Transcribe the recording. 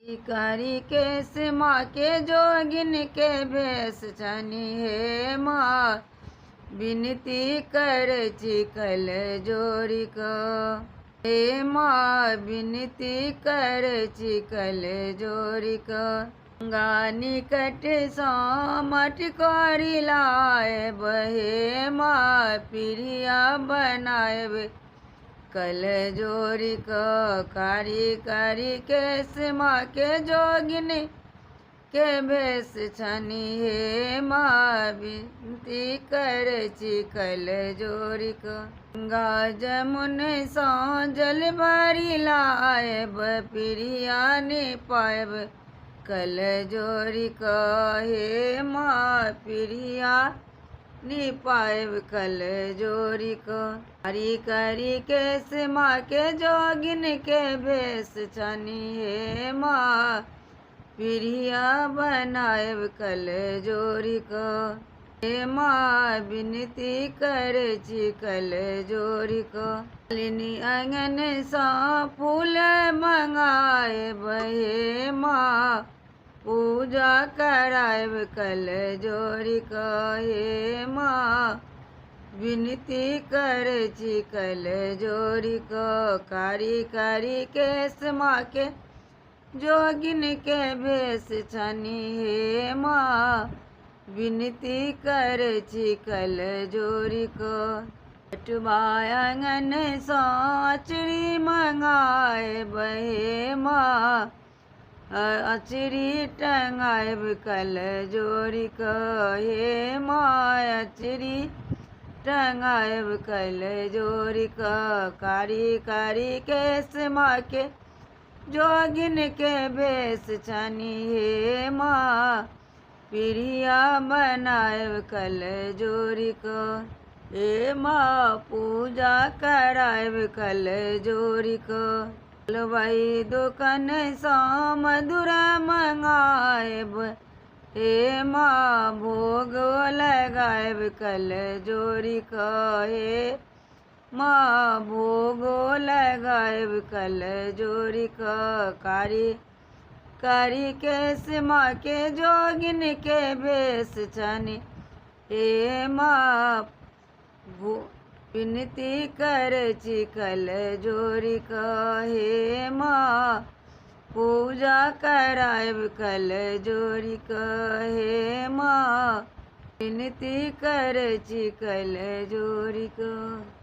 कारी केस माँ के जोगिन के भेष छनि हे माँ, विनती करै छी कल जोड़ि कऽ। हे माँ विनती करै छी कल जोड़ि कऽ। गंगा निकटसँ मटकोरी लाएब हे माँ, पिरिया बनाएब कल जोड़ि कऽ। कारी कारी केस माँ के जोगिन के भेष छनि हे माँ, विनती करै छी कल जोड़ि कऽ। गंगा जमुनसँ जल भरि लाएब, पिरिया निपाएब कल जोड़ि कऽ। हे माँ पिरिया निपाएब कल जोड़ि कऽ। कारी कारी केस माँ के जोगिन के भेष छनि हे माँ, पिरिया बनाएब कल जोड़ि कऽ। हे माँ विनती करै छी कल जोड़ि कऽ। मालिनी आङ्गनसँ फूल मङ्गाएब हे माँ, पूजा कराएब कल जोड़ि कऽ। हे माँ विनती करै छी कल जोड़ि कऽ। कारी कारी केस माँ के जोगिन के भेष छनि हे माँ, विनती करै छी कल जोड़ि कऽ। बटुआ आङ्गनसँ अचरी मङ्गाएब हे माँ, अचरी टङ्गाएब कल जोड़ि कऽ। हे माँ अचरी टङ्गाएब कल जोड़ि कऽ। कारी कारी केस माँ के जोगिन के भेष छनि हे माँ, पिरिया बनाएब कल जोड़ि कऽ। हे माँ पूजा कराएब कल जोड़ि कऽ। हलवाइ दोकानसँ मधुरा मङ्गाएब हे माँ, भोग लगाएब कल जोड़ि कऽ। हे माँ भोग लगाएब कल जोड़ि कऽ। कारी कारी केस माँ के जोगिन के भेष छनि हे माँ, विनती करै छी कल जोड़ि कऽ। हे माँ पूजा कराएब कल जोड़ि कऽ। हे माँ विनती करै छी कल जोड़ि कऽ।